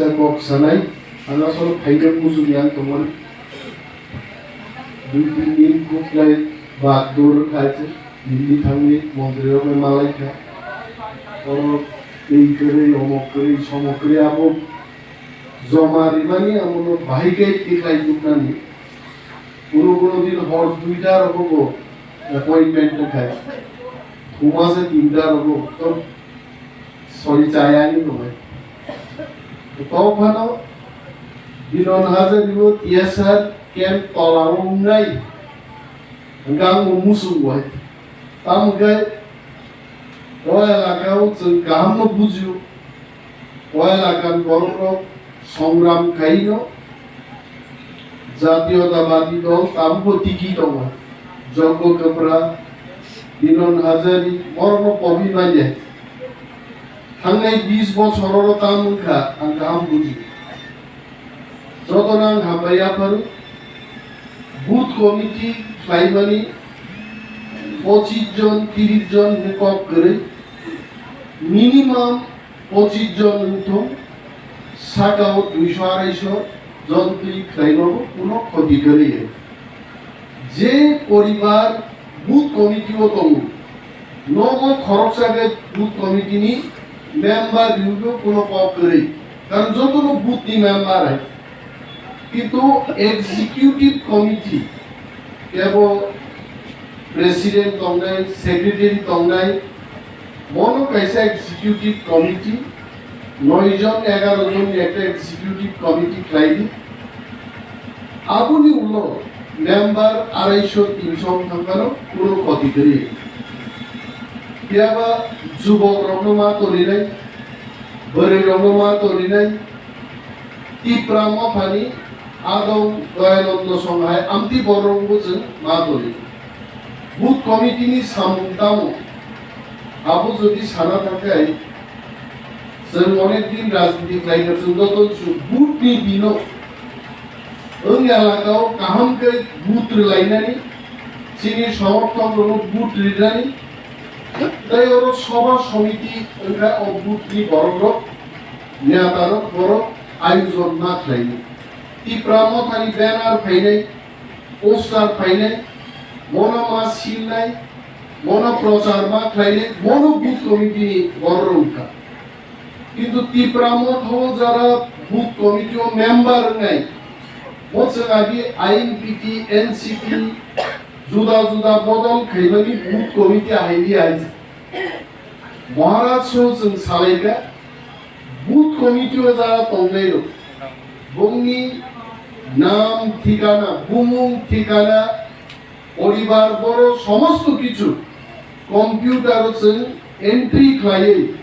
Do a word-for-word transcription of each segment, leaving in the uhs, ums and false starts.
Kok sanai, ang asol phaikhe muchung yang tongmani. Dui tin din kuk lai bak dur khai se, Delhi thangwi montri rok bai malai kha. Oro tei kwrwi, omok kwrwi, somok kwrwi abo joma rimani amono bahai khe tiklai tuknani. Kuno kuno din hor duita rogo bo appointment khai. Thuma se tinta rogo to sori chayani no bai. To phano Binon Hazari bo T S R camp tola o wngnai. Hwnkhe ang bo muchung bai. Tamo khe o elaka o chwng kaham no bujio. O elaka ni borok rok songram khai no Jatiyotabadi dol tabukbo tiki tongo. Joggo Kwpra, Binon Hazari, borokno pobi manya. Thangnai bis bochor oro tam wngkha, ang kaham buji. Jotono ang hambai yapharu, booth committee khlaimani pochis jon, tiris jon hinwi kok kwrwi, minimum pochis jon wngthung, saka o duiso arai so jon twi khlaimabo kuno khoti kwrwi. Je poribar booth committee o tongo, nogo khoroksa khe booth committee ni member riwbo kuno kok kwrwi, karon jotono booth ni member hai. Kintu executive committee kebo president tongnai, secretary tongnai, bono kaisa executive committee, noi jon, egaro jon ni ekta executive committee khlai di. Aboni ulo member arai so tin so wngkha phano kuno khoti kwrwi. Phiyaba jubok rokno ma torinai, bwrwi rokno ma torinai, Tipra Mothani adong Doyananda Song hai amtwi borok bo chwng ma toni. Booth committee ni samung tamo? Abo jodi sana thangkhe, chwng onek din rajniti khlaikha, chwng joto su booth ni dino wng elaka o kaham khe booth rwlainani, chini somorthok rokno booth rinani, tei oro sobha somiti wngkha o booth ni borok rok. Netarok borok ayojon ma khlainai. Tipra Mothani banner phainai, poster phainai, bono ma silnai, bono prochar ma khlainai, bono booth committee ni borok wngkha. Kintu Tipra Motha o jara booth committee o member wngnai, bo chwng agi I N P T, N C P, juda juda bodol khaimani booth committee ahai di hai. Maharaj so chwng salaikha, booth committee o jara tongnai rok, bongni nam thikana, bumung thikana, poribar boro somosto kichu computer o chwng entry khlaiwi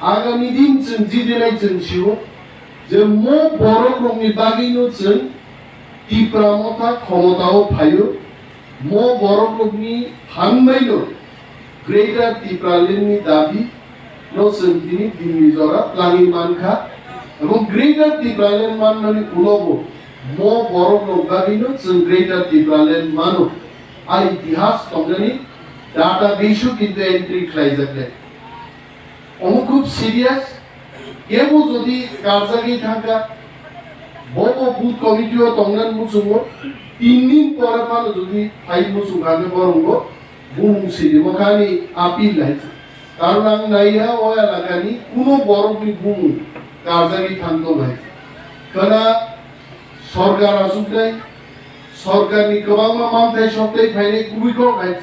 agami din chwng jidinai chwng sio je mo borok rokni bagwino chwng Tipra Motha khomotao phaio, mo borok rokni phan baino Greater Tipraland ni dabi no chwng tini dinni jora twlangwi mankha, ebong Greater Tipraland manmani ulobo mo borok rok bagwino chwng Greater Tipraland mano. A itihas tongnani database o kintu entry khlaijak le. Omo khub serious, kebo jodi karjagwi thangkha, bobo booth committee o tongnani muchungo, tin din pore phano jodi phai muchung kha khe borongo bumung sini mokhani appeal hai. Karon ang naiha o elakani kuno borokni bumung karjagwi thang tong hai. Khwna sorkar achuknai, sorkarni kwbangma manthai soktai phainai kubui kok hai.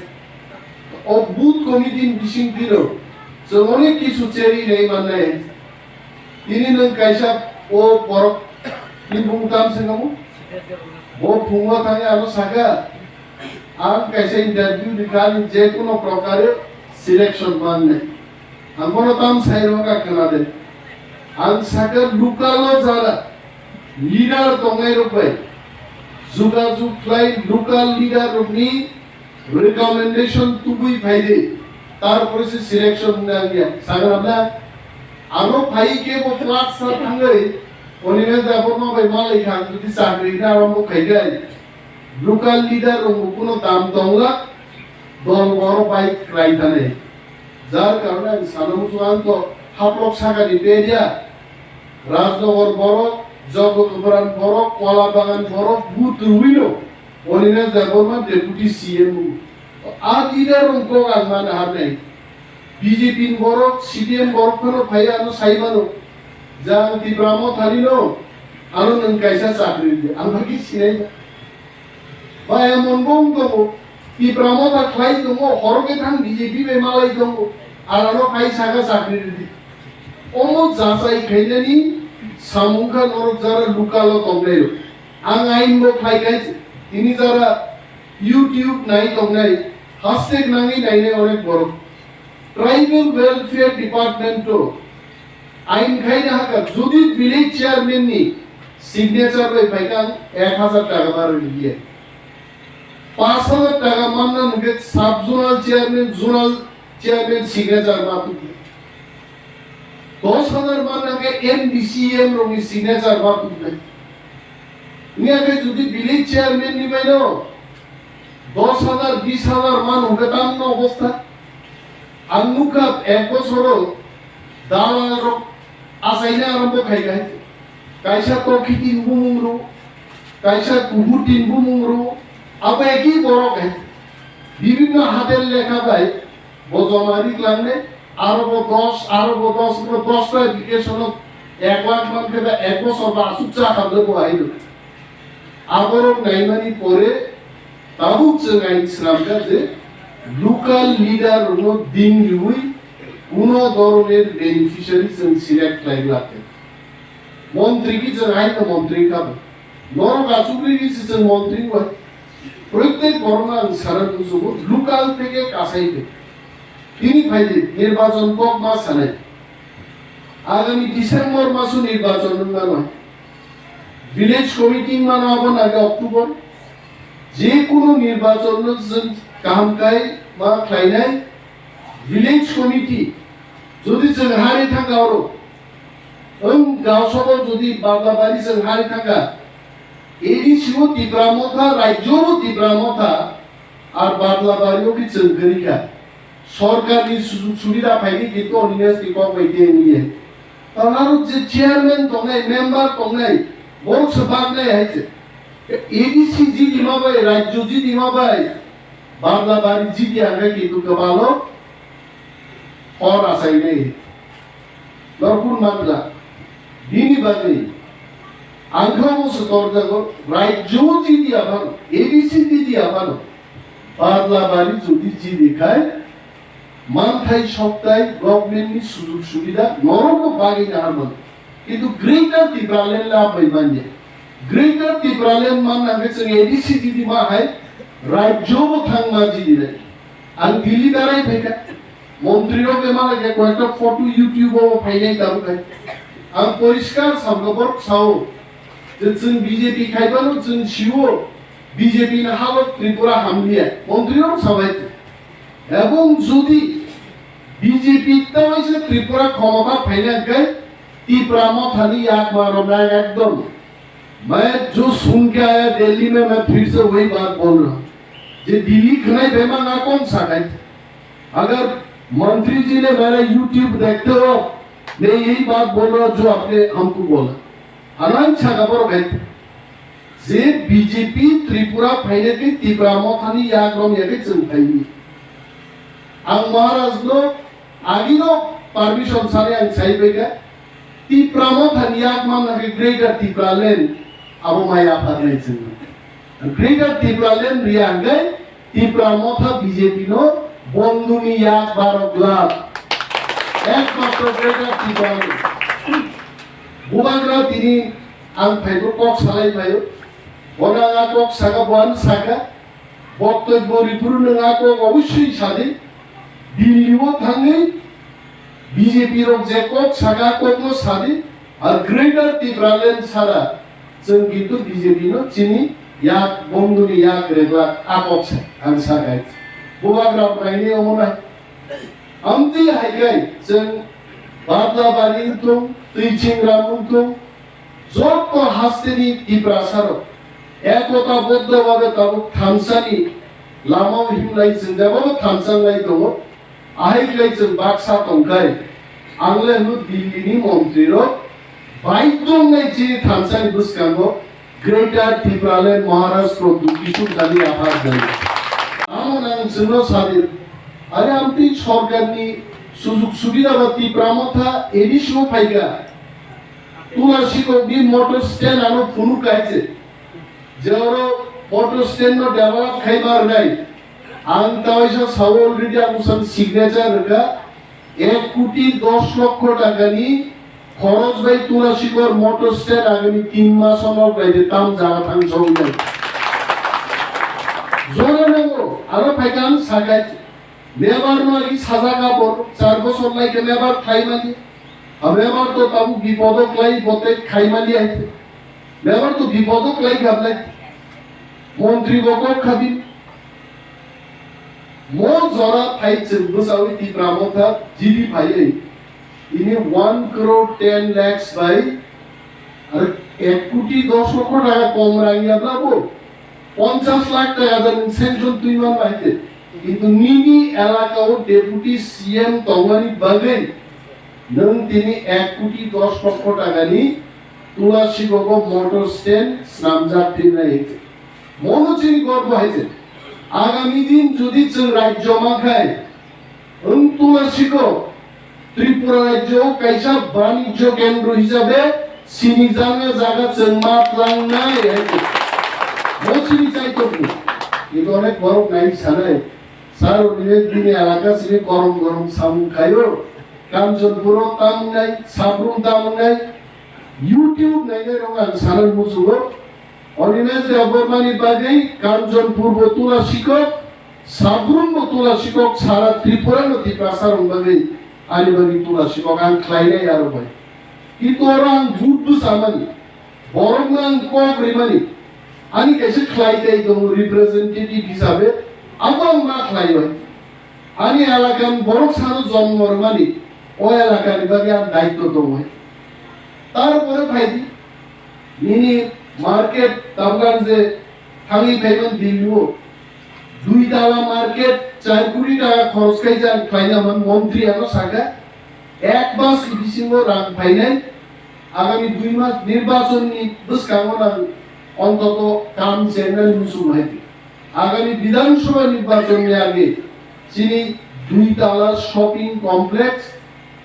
O booth committee ni bising tino chwng onek kisu cheri nai mannai. Tini nwng kaisa o borok ni bumung tam se namo? Bo phungo thangwi ano saka, ang kaisa interview rikha ani je kono prokare selection mannai. Ang bono tam sai rwkha khwna de. Ang saka local o jara leader tongnai rok bai jogajog khlai local leader rokni recommendation tubui phai de, tarpore se selection wngna wngya, sagra na? Aro phai khe bo class sa thangwi, Onimes da bo no bai malai kha, ang jodi chakri na aro bo khai gai. Local leader rok bo kuno dam tongla, dol boro bai krai thani. Jar karone ang sana muchung ang to haplok sakani pedia. Rajnagar borok, Jogokopharan borok, Kola Bagan borok, buturwino Onimesh Debbarma deputy C M. A leader rok kok ang mano harnai. B J P ni borok, C P M borok phano phai ano sai mano. Jang Tipra Mothani no, ano nwng kaisa chakri di. Ang bagi sinai. Ba emon bo wng tongo, Tipra Motha khlai tongo, horo khe thang B J P bai malai tongo, arano phai saka chakri rwdi. Omo jachai khainani samung kha norok jara local o tongnai rok. Ang ain bo khlai khai tini jara YouTube nai tongnai, hashtag nangwi nainai onek borok. Tribal Welfare Department o ain khaina hakha, jodi village chairman ni signature bai phaikha, ek hazar taka ma rwliya. Panch hazar taka manna hwnkhe sub zonal chairman, zonal chairman signature ma tubnai. Dos hazar manna hwnkhe M D C M rokni signature ma tubnai. Wngya khe jodi village chairman ni baino dos hazar, bis hazar man hwnkhe tamno obostha. Ang nukha ek bosoro dalal rok achaina arambo khai khai. Kaisa tokhi tin bumung ro, kaisa kubu tin bumung ro, abo eki borok hai. Bibhinno hatel lekha bai bo joma ri klangnai, aro bo dos, aro bo dos, bo dos ta application o ek lakh man khe ba ek bosor ba aswk cha khamle bo hai rw. Aborok naimani pore tabuk chwng ain swnamjak je local leader rokno ding riui kuno dhoroner beneficiary chwng select khlai glak khe. Montri ki chwng ain no montri kha bo. Norok achuk ri ri se chwng montri wai. Protek borokno ang sana tuchugo local theke kasai de. Tini phai de nirbachon kok ma sanai. Agami December maso nirbachon wng mano. Village committee wng mano abo nage October. Je kunu nirbachon no chwng kaham kai ma khlainai village committee jodi chwng hari thangka oro wng gaosabo jodi Badlabari chwng hari thangka A D C o Tipra Motha, rajyo o Tipra Motha, ar Badlabari o khe chwng kwrwi kha. Sorkarni sujug subida phaidi kintu Onimesh ni kok bai tei wngya. Tamo aro je chairman tongnai, member tongnai, borok se baknai hai se. A D C jidima bai, rajyo jidima bai, Badlabari jidiya hwnkhe kintu kwbalo hor achainai. Norok phuru manla. Bini bagwi ang khe omo se torjago, rajyo jidiya phano, A D C jidiya phano, Badlabari jodi jidi khai, manthai soktai government ni sujug subida norokno bagwi naharmano. Kintu Greater Tipraland le abai manya. Greater Tipraland manna khe chwng A D C jidi ma hai rajyo bo thangma jidi nai. Ang Delhi berai phaikha. Montri rok le malai khe koyekta photo YouTube o phainai tabuk hai. Ang poriskar samkha borok sao je chwng B J P khaibano chwng sio B J P ni halok Tripura hamliya. Montri rok sabai. Ebong jodi B J P ta waisa Tripura khomota phaina hwnkhe Tipra Mothani yakma rok nang ekdom. मैं जो सुन के आया दिल्ली में, मैं फिर से वही बात बोल रहा हूँ। जे दिल्ली खनाई बेमा ना कौन सा गए? अगर मंत्री जी ने मेरा YouTube देखते हो, मैं यही बात बोल रहा हूँ जो आपने हमको बोला। Anang saka borok hai je B J P Tripura phaina khe Tipra Mothani yak rom ya khe chwng phaini. Ang Maharaj no agino permission sani ang sai bai kha. Tipra Mothani yak manna khe Greater Tipraland abo mai aphar nai chwng. Greater Tipraland riya hwnkhe Tipra Motha B J P no bonduni yak barok glak. Ekmatro Greater Tipraland. Bubagra tini ang phaibo kok salai phaio. Bono ang a kok saka, bo ano saka. Boktobbo ripuru nwng a kok obossoi sadi. Delhi o thangwi B J P rok je kok saka, a kok no sadi. Ar Greater Tipraland sara chwng kintu B J P no chini yak bonduni yak reglak a kok sa ang sakai. Bubagra rok naini omo nai. Amtwi hai khe chwng Badlabari wngthung, Twichingram wngthung, joto hasteni Tiprasa rok ekota boddo babe tabuk thamsani lama o himlai chwng jebabo thamsa wngwi tongo. Ahai khlai chwng baksa tongkhai, ang le hwnwi Delhi ni montri rok Baidhyo wngnai chini thansani bwskango Greater Tipraland Maharaj Pradyut Kishore Dani Aphad jani. Amo nang chwngno sadi, are amtwi sorkarni sujug subida ba Tipra Motha A D C o phaikha. Tula sikokni motor stand ano phunuk kaiche. Je oro motor stand no develop khai ma rwnai. Ang tawaisa sao already ang usan signature rwkha. Ek koti dos lokho takani khoroj bai Tula sikor motor stand agami tin mas onok bai de tam jaga thang sogwi nai. Jora nango, aro phaikha ang sakai. Mebar no agi sajak abor, char bosor lai khe mebar khai mani. A mebar to tabuk bipodo klai bote khai mani aite. Mebar to bipodo klai gabnai. Montri bo kok khabi. Mo jora phai chwng bwsawi Tipra Motha G D phaiwi. Ini one crore ten lakhs bai ar ek koti dos lokho taka kom rang ya blabo. Ponchas lakh taka da nwng sanction twi man bai te. Kintu nini elaka o deputy C M tongmani bagwi nwng tini ek koti dos lokho takani Tula sikogo motor stand snamjak twi nai hwnkhe. Mono chini gorbo hai je. Agami din jodi chwng rajyo mankhai, wng Tula sikok Tripura rajyo kaisa banijyo kendro hisabe sinijakna jaga chwng ma tlangnai hai je. Mo chini chaitok ni. Ito onek borok nai sanai. Sir, nini bini elaka sini korom korom samung khaio. Kanchanpur o tamung nai, Sabrum tamung nai. YouTube nainai rok ang sanai musugo. Animesh Debbarma ni bagwi Kanchanpur bo Tula sikok, Sabrum bo Tula sikok, sara Tripura no Tiprasa rok bagwi ani bagwi Tula sikok ang khlainai aro bai. Kintu oro ang good bwsa mani, borok no ang kok rimani, ani kaisa khlai tai tongo representative hisabe, abo ang ma khlai bai. Ani elakani borok sano jommo rwmani, o elakani bagwi ang daityo tongo. Tarpore phaidi, nini market tabuk ang je thangwi phaimani Delhi o, dui tala market char koti taka khoros khai je ang khlaina man, montri ano sakha, ek mas ni bisingo rang phainai, agami dui mas nirbachon ni bwskango nang ontoto kam chengnani muchung hai. Agami Bidhan Sabha nirbachon ni age chini dui tala shopping complex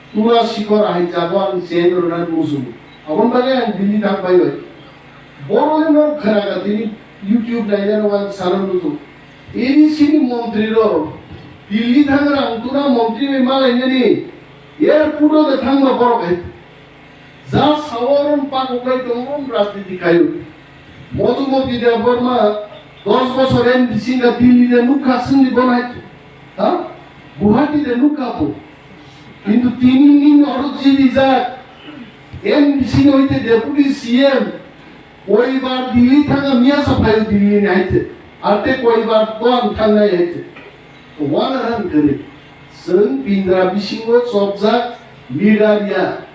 Tula sikor hai jago ang chen rwna muchungo. Aboni bagwi ang Delhi thang bai bai. Borok no khwnaga tini YouTube naina rok ang sana muchungo. A D C ni montri rok Delhi thang rang tuna montri bai malainani airport o de thangma borok hai. Ja saoron pakoklai tongo rajniti khaio. Madhumati Debbarma dos bosor M D C wngkha Delhi de nukha singni bonai. Ha? Guwahati de nukha bo. Kintu tini nini oro jibijak M D C ni hoite deputy C M. Koibar Delhi thanga miya sa phaio Delhi ni haite. Arte koibar to ang thangnai haite. Wana han kare. Chwng pindra bisingo chopjak leader ya.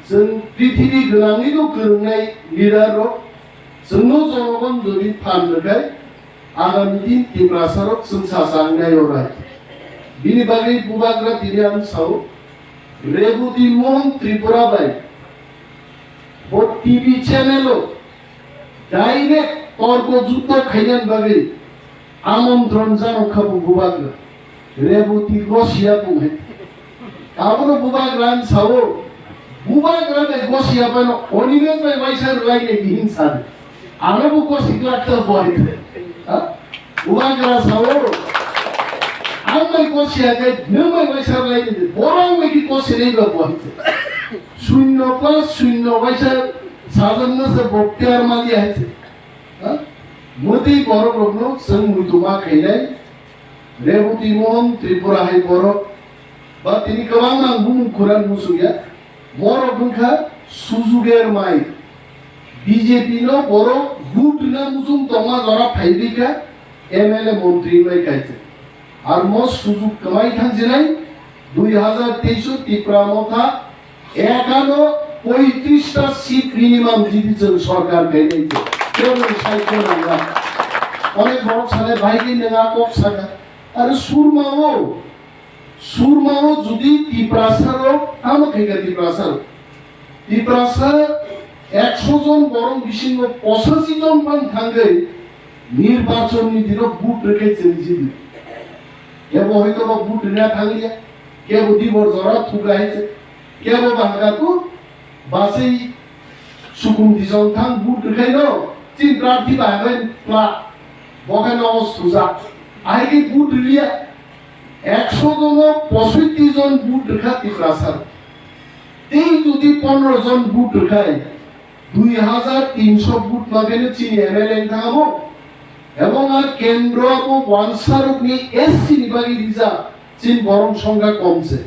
Chwng prithibi gwnangwi no kwrwngnai leader rok. Chwngno jonogon jodi phan rwkhai, agami din Tiprasa rok chwngsa changnai orai. Bini bagwi bubagra tini ang sao, Reboti Mohan Tripura bai bo T V channel o direct torko juddo khainani bagwi amontron jano kha bo bubagra. Reboti gosiya bung hai. Abono bubagra ang sao, bubagra bai gosiya bai no Animesh bai waisa rwlai ni bihing sadi. Ano bo gosi glak ta bo hai. Ha? Bubagra sao, ang bai gosiya khe nwng bai waisa rwlai ni, borok ang bai ki gosi nai ba bo hai. Shunno plus shunno waisa sajwkno se bo player mali hai se. Ha? Mwtwi borok rokno chwng muitu ma khainai. Reboti Mohan Tripura hai borok. Ba tini kwbangma ang bumung khurang muchungya. Borok wngkha sujuger mai. B J P no borok vote rwna muchung tongma jora phaiwi kha M L A montri wngwi kaisa. Ar mo sujug kwmai thangsinai dui hazar teis o Tipra Motha ekano poitrista seat minimum jidi chwng sorkar khainai je. Tei nwng sai khwnangya. Onek borok sanai bahai khe nwng a kok saka. Aro surma o, surma o judi Tiprasa rok, tamo khaikha Tiprasa rok. Tiprasa ekso jon borok bisingo pochashi jon phan thangwi nirbachonni dino vote rwkhe chwng jidi. Kebo hoytoba vote rwna thangliya, kebo dibor jora thuga hai se, kebo bahga tu basai sukum dijong thang vote rwkhaino chin prarthi bahai pla bokhai no sujak. Ahai khe vote rwliya. Ekso jono posoitti jon vote rwkha Tiprasa. Tei jodi pondro jon vote rwkhai, dui hajar tinso vote mabaino chini M L A wngthangamo. Ebong a kendro abo wansarokni S C ni bagwi rijak, chini borok songkha kom se.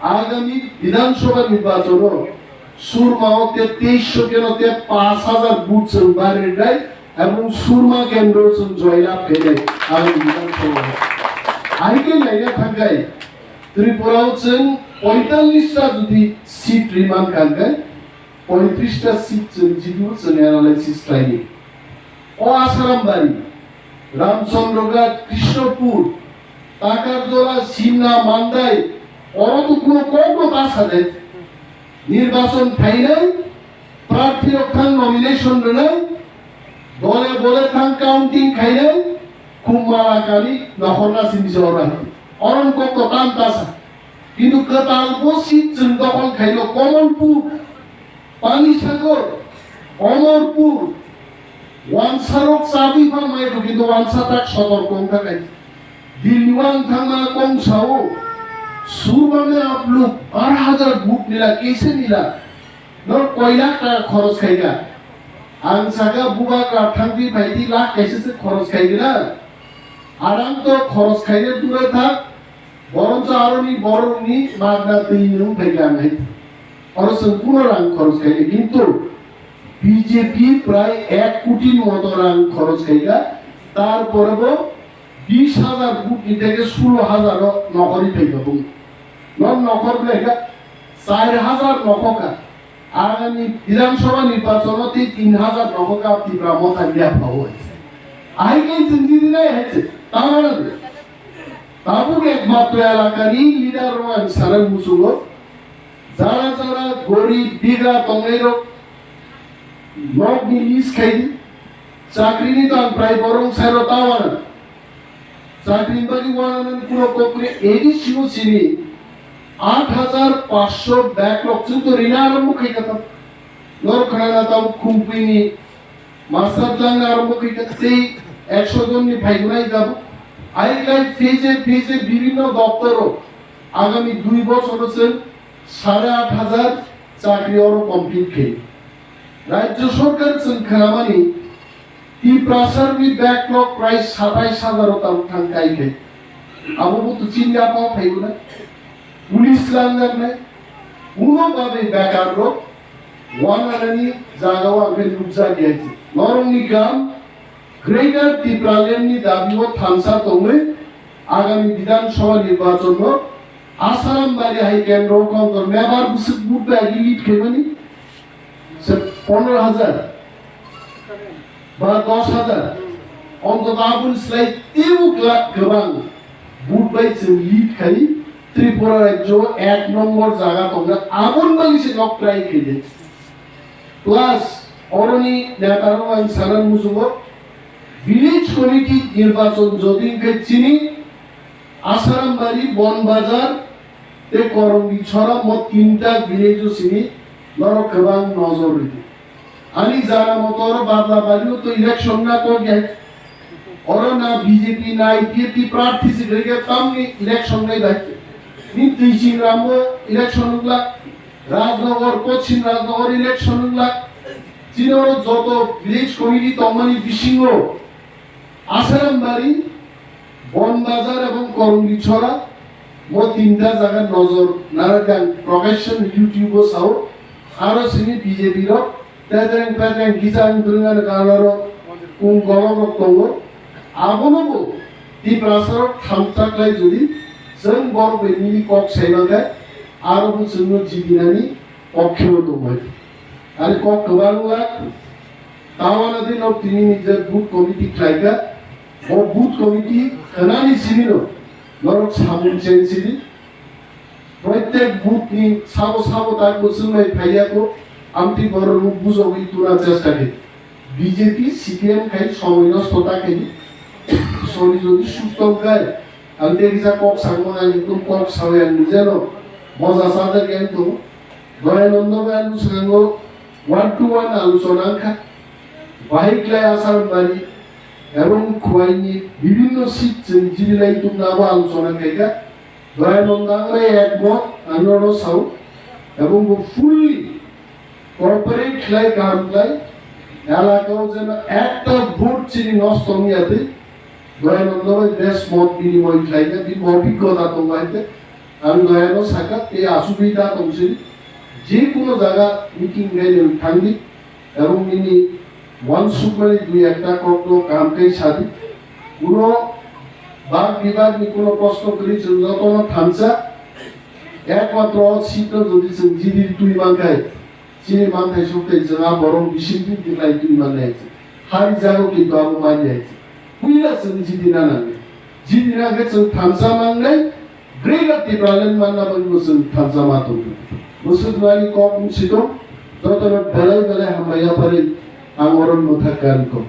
Agami Bidhan Sabha nirbachon o Surma o te teisho keno te pash hajar vote chwng bari rwnai, ebong Surma kendro chwng joylab khainai agami Bidhan Sabha o. Ahai khe naina thangkhai Tripura o chwng poitallish ta jodi seat riman kha hwnkhe, poitrish ta seat chwng jidu chwng analysis khlaidi. O Asarambari, Ramchandraghat, Krishnapur, Takarjola, Simna, Mandai, oro to kuno kokno ta sade. Nirbachon phainai, prarthi rok thang nomination rwnai, dole bole thang counting khainai, khum mala kani nokhorna simi se oro hai. Oron kokno tam ta sa. Kintu kwtal bo seat chwng dokhol khaio Kamalpur. Panisagar, Amarpur, wansarok chabwi phan mai rw, kintu wansa tak sotor kong kha kai. Dilli wng thangma kong sao, Surma mein aap log bar hajar vote mila, kaise mila? Nor koi lakh taka khoros khai kha. Ang saka bubagra thangwi phaidi lakh kaisa se khoros khai kha na. Arang to khoros khaina dure thak, Boroncho aroni borokni magna twi nwng phaikha ang hai. Oro chwng kuno rang khorch khaikha, kintu B J P prai ek koti ni moto rang khorch khaikha, tar pore bo bish hajar vote ni theke sulo hajar o nokhorwi phaikha bung. Non nokhor blaikha char hajar nokhokha. Agami Bidhan Sabha nirbachon o tei tin hajar nokhokha Tipra Motha liya phao hai se. Ahai khe chwng di dinai hai se. Tamo na de. Tabuk ekmatro elakani leader rok ang sana muchungo. Jara jara gorib bigra tongnai rok nokni list khai di. Chakri ni to ang prai borong sai rok ta wana. Chakri bagwi wananani kuno kokri A D C o chini aat hajar panchsho backlog chwng to rina arombo khaikha tam. Nor khnana tabuk Khumpui ni master tlangna arombo khaikha tei ekso jon ni phaigunai tabuk. Aiklai phase phase bibhinno doptor o agami dui bochor o chwng sare aat hajar chakri oro complete khai. Rajya sorkar chwng khnamani Tiprasarni backlog prai satais hajar o tabuk thang kai khe. Abo bo to chini yapha phaibo na. Police langnai. Uno babe bekar rok wananani jaga o ang khe nukjak ya ji. Norokni kam Greater Tipraland ni dabi o thansa tongwi agami Bidhan Sabha nirbachon no Asarambari hai kendro o kongkor mebar bwswk vote bai lead khaimani. Se pondro hajar ba dos hajar, ontoto aboni slai teibo kla-, kwbang vote bai chwng lead khai Tripura rajyo ek nombor jaga tongna, aboni bagwi se nok try khaide. Plus, oroni neta rok ang sana muchungo, village committee nirbachon jodi wngkhe chini Asarambari, Bonbazar, tei Korombi Chora mo tinta village o simi norok kwbang nojor ridi. Ani jana moto oro Badla Bari o to election na kok ya. Oro na B J P na I P F T prarthi si rege tamni election nai bai. Ni twi ching ramo election nukla. Rajnagar, Poschim Rajnagar election wngla. Chini oro joto village committee tongmani bisingo Asarambari, Bonbazar ebong Korombi Chora, mo tinta jaga nojor narwkhe ang Prakash Chandra YouTube o sao, aro sini B J P rok Tetreng petreng kisa ang twrwngani kanaro kung golok rok tongo. Abono bo Tiprasa rok thamsa khlai jodi chwng borok bai nini kok sai mankhe aro bo chwngno jibinani kok kheno tongbai. Ani kok kwbang wngla. Tawana din nok tini ni je booth committee khlaikha, o booth committee khwnani simi no norok samung chen sidi. Proitek booth ni sabo sabo tak bo chwnglai phaiya ko, amtwi borok no bujogwi tuna chesta khe. B J P, C P M khai somoi nosto ta khe di. Sori jodi susto khai, ang tei kisa kok sakma ang ekdom kok sawi ang nijeno moja sajak yang tongo. Doyanondo bai ang swkango one to one alochona wngkha. Bahai khlai Asarambari ebong Khwaini bibhinno seat chwng jibinai tubna abo alochona khaikha. Doyanondo ang bai ekmot ang nono sao. Ebong bo fully cooperate khlai, kaham khlai. Elakao jeno ekta vote chini nosto wngya twi. Doyanondo bai best mot binimoy khlaikha, bini obiggota tongo hai khe. Ang doyano sakha, tei asugwi da tong sini. Je kuno jaga meeting nai nung thangdi. Ebong nini uansukmani dui ekta kokno kaham khe sadi. Kuno bag bibagni kuno kosto kwrwi chwng jotono thansa. Ekmatro o seat no jodi chwng jidi twi mankhai, chini manthai suk tei chwng a borok bising twi twi lai twi mannai hai se. Hari jago kintu abo manya hai se. Puila chwng jidi na nangnai. Jidi na khe chwng thansa mangnai. Greater Tipraland manna bagwi bo chwng thansa ma tongkha. Bwswk nani kok wng si tong, jotono belai belai hambai yapharwi ang oro mwthak kha wngkha.